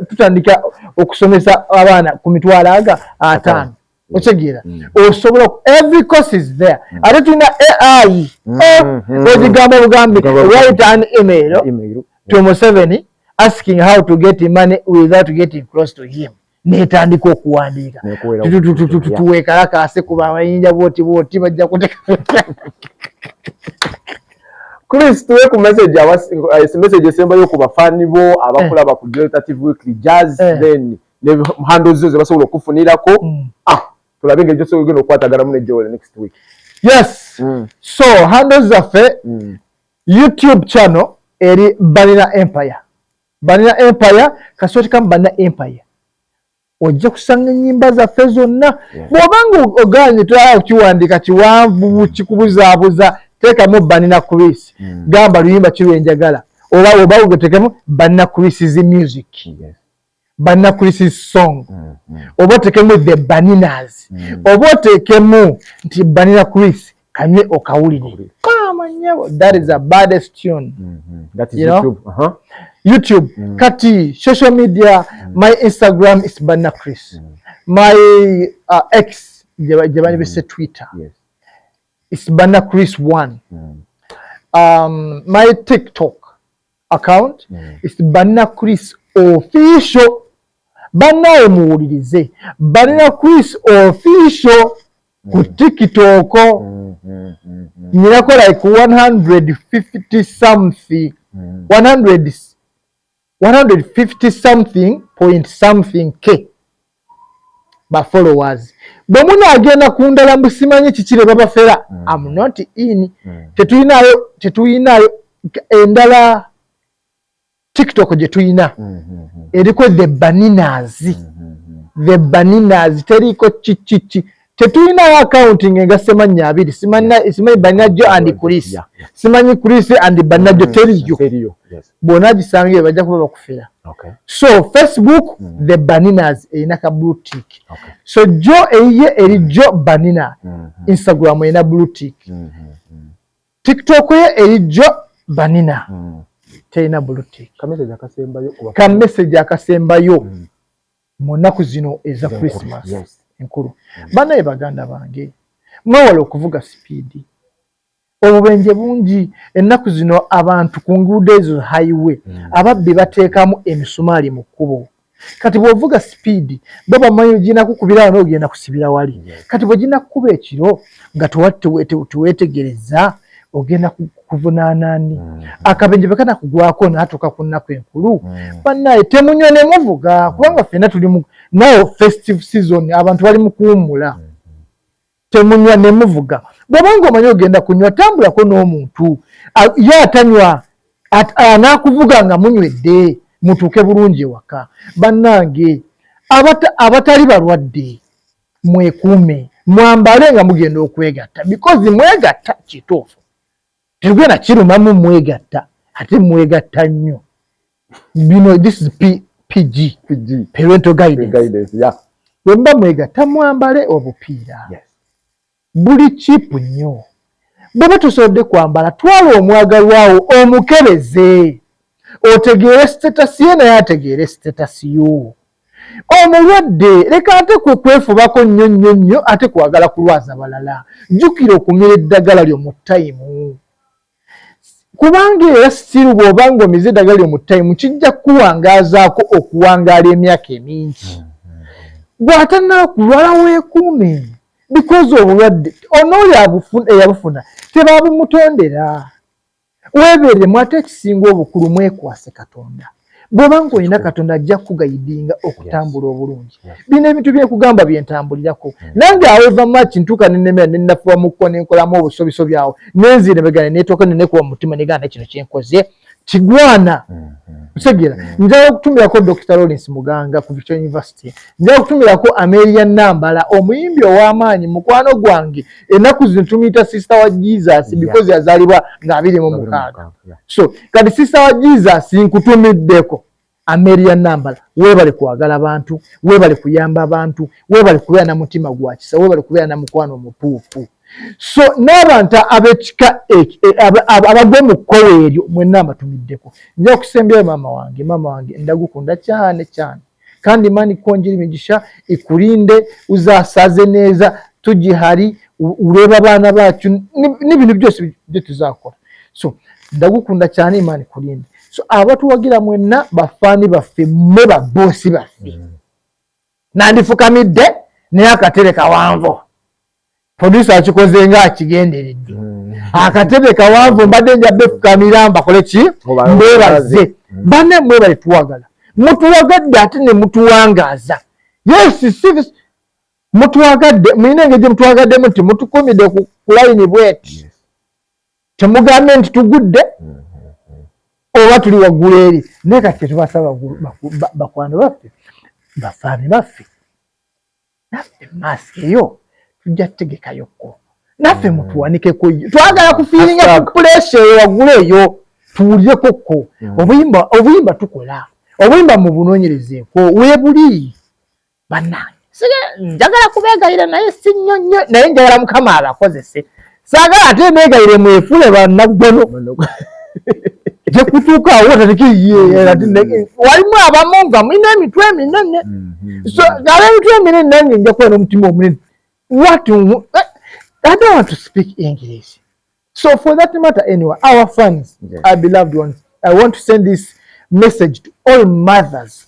Tutandika okusomesa abaana ku mitwalo aga 50. Otegeera? Osobola, every course is there. Ate tulina AI. Ogigamba bugambi, write an email Email. to Museveni asking how to get money without getting close to him. Netandika okuwandiika. Nekuwera. Tuwekalakase kuba abayinja bwoti bwoti bajja kuteka. Chris, tuwe ku message message esembayo ku bafaani bo abakulaba ku Delta TV Weekly Jazz, then ne handles zo ze basobola okufunirako. Ah, tulabe engeri gy'osobola ogenda okukwataganamu ne Joel next week. Yes. So handles zaffe, YouTube channel eri Banina Empire. Banina Empire, kasootekamo Banina Empire. Ojja kusanga ennyimba zaffe zonna. Bw'obanga oganye toyagala kukiwandiika kiwanvu kikubuzaabuza, teekamu Banina Chris. Gamba luyimba ki lwe njagala. Oba ogetekemu Banina Chris's music. Banina Chris's song. Oba oteekemu the Baninas. Oba oteekemu nti Banina Chris kanywe okawulire. Maama nnyabo, that is a baddest tune. That is You know? YouTube. YouTube. Kati social media, my Instagram is Banina Chris. My X gye bandibise Twitter. It's Banina Chris 1. My TikTok account is Banina Chris Official. Bannaye muwulirize. Banina Chris Official ku TikTok. Nyinako like 150 something, 100 150 something point something k ba followers. Bwe munaagenda ku ndala mbu simanyi kikire babafera, I'm not in. Tetulinayo endala. TikTok gye tulina eriko the Baninas. The Baninas teriko kikiki. Tetulinayo account ng'egasse mannya abiri, simanyi Banina Jo and Chris, simanyi Chris and Banina Jo, teriyo. Teriyo. Yes. Bw'onaagisanga bajja kuba bakufera. So Facebook, the Baninas erina ka blue tick. So Jo eyiye eri Jo Banina. Instagram erina blue tick. TikTok ye eri Jo Banina, terina blue tick. Ka message akasembayo ku Ka message akasembayo mu nnaku zino eza Enkulu. Christmas enkulu, bannaye baganda bange, mwewale okuvuga speed. Obubenje bungi ennaku zino. Abantu ku nguudo ezo highway, ababbi bateekamu emisumaali mu kkubo. Kati bw'ovuga speed, bo bamanyi ginakukubira wano, ogenda kusibira wali. Kati bwe ginakukuba ekiro nga teweetegereza, ogenda kuvunaana ani? Akabenje bwe kanakugwako n'atuuka ku nnaku enkulu. Bannaye, temunywa ne muvuga, kubanga ffenna tuli mu now festive season, abantu bali mu kuwummula. Temunywa ne muvuga. Bw'obanga omanyi ogenda kunywa, tambulako n'omuntu ye atanywa, anaakuvuga nga munywedde. Mutuuke bulungi ewaka. Bannange abatali balwadde, mwekuume, mwambale nga mugenda okwegatta, because mwegatta kituufu, tetugenda kirumamu, mwegatta ate mwegatta nnyo. Bino, this is PG. PG. Parental guidance. Guidance, yeah. Bwe muba mwegatta, mwambale obupiira. Buli cheap nnyo. Bw'oba tosobodde kwambala, twala omwagalwawo omukebeze, otegeere status ye, naye ategeere status yo. Omulwadde leka ate kwe kwefubako nnyo nnyo nnyo, ate kwagala kulwaza balala. Jjukira okumira eddagala lyo mu time, kubanga era siru bw'oba ng'omize eddagala lyo mu time, kijja kukuwangaazaako okuwangaala emyaka emingi. Bw'atanaakulwala, weekuume, because obulwadde onooyo eyabufuna tebabumutondera. Weebereremu, ate ekisinga obukulu, mwekwase Katonda. Bw'oba ng'olina Katonda, ajja kuguidinga okutambula obulungi. Bino ebintu byekugamba byentambulirako nange. However much ntuuka nenemera nenafuba mukko nenkolamu obusobisobi awo, nenziremegane netooka nenekuba mu mutima negana kino kyenkoze kigwana otegeera. Njagala okutumirako Dr Lawrence Muganga ku Victoria University. Njagala okutumirako Amelia Nambala, omuyimbi ow'amaanyi, mukwano gwange. Ennaku zino tumuyita Sister wa Jesus because yazaalibwa nga 26. So kati Sister wa Jesus, nkutumiddeko Amelia Nambala. Weebale kwagala bantu, weebale kuyamba abantu, weebale kubeera na mutima gwa kisa, weebale kubeera na mukwano omutuufu. So n'abantu ab'ekika abagwe mu kkowe eryo, mwenna mbatumiddeko. Nja kusembyayo maama wange. Maama wange, ndagukunda cyane cyane, kandi Imana ikongera imigisha, ikurinde, uzasaze neza tugihari, urebe abana bacu n'ibintu byose byo tuzakora. So ndagukunda cyane, Imana ikurinde. So abatuwagira mwenna, bafaani baffe, mmwe baboosi baffe. Nandifukamidde naye akatebe kawanvu. Producer akikoze nga akigenderedde. Akatebe kawanvu, mbadde njabbe fukamira mbakole ki, mbebaze. Banne, mwebale tuwagala, mutuwagadde ate ne mutuwangaaza. Yes, si mutuwagadde, mulina engeri gye mutuwagaddemu nti mutukumidde ku layini bweti, temugambye nti tugudde oba tuli waggulu eri. Naye kati tetubasaba, bakwano baffe, bafaani baffe, naffe mask eyo tujja tutegekayokko, naffe mutuwanikeko yo. Twagala kufeelinga ku pressure eyo waggulu eyo, tuwulirekokko obuyimba. Obuyimba tukola obuyimba, mubunoonyerezeeko weebuli. Bannange, njagala kubeegayira, naye si nnyo nnyo, naye njagala Mukama abakozese. Saagala ate neegayire mwefule bannaggono tekutuuka awo tateke. Walimu abamu nga mulina emitwe eminene. So ab'emitwe eminene, nange nja kuba n'omutima omunene. What I don't want to speak English. So for that matter, anyway, our fans, our beloved ones, I want to send this message to all mothers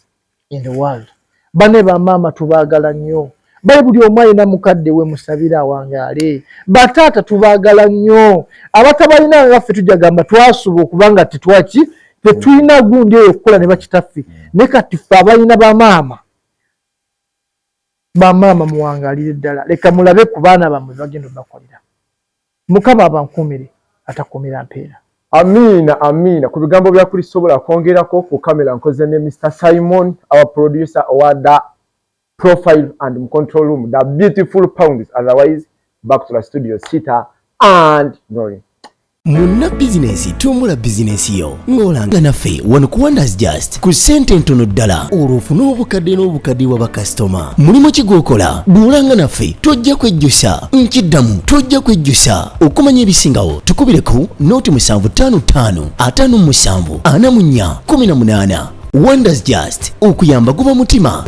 in the world. Bane bamaama tubaagala nnyo. Bali buli omu alina mukadde we, musabire awangaale. Bataata tubaagala nnyo. Abatabalina nga ffe, tujja gamba twasuba okubanga tetwaki tetulina gundi eyo okukola ne bakitaffe. Naye kati ffe abalina bamaama, bamaama muwangaalire ddala. Leka mulabe ku baana bammwe bagenda obakolera. Mukama abankuumire, atakuumira mpeera. Amiina, amiina. Ku bigambo bya Krisobola kwongerako, ku kamera nkoze ne Mr Simon, our producer owa The Profile, and control room, the beautiful Pounds. Otherwise, back to the studio, Sita and Nori. Munna bizinensi, tumbula bizinensi yo ng'olanga naffe wano ku Wonders Just ku ssente entono ddala, olwo ofune obukadde n'obukadde bwa bakasitoma. Mulimu ki gw'okola? Bw'olanga naffe tojja kwejjusa. Nkiddamu, tojja kwejjusa. Okumanya ebisingawo, tukubire ku 0755 57 44 18. Wonders Just, okuyamba guba mutima.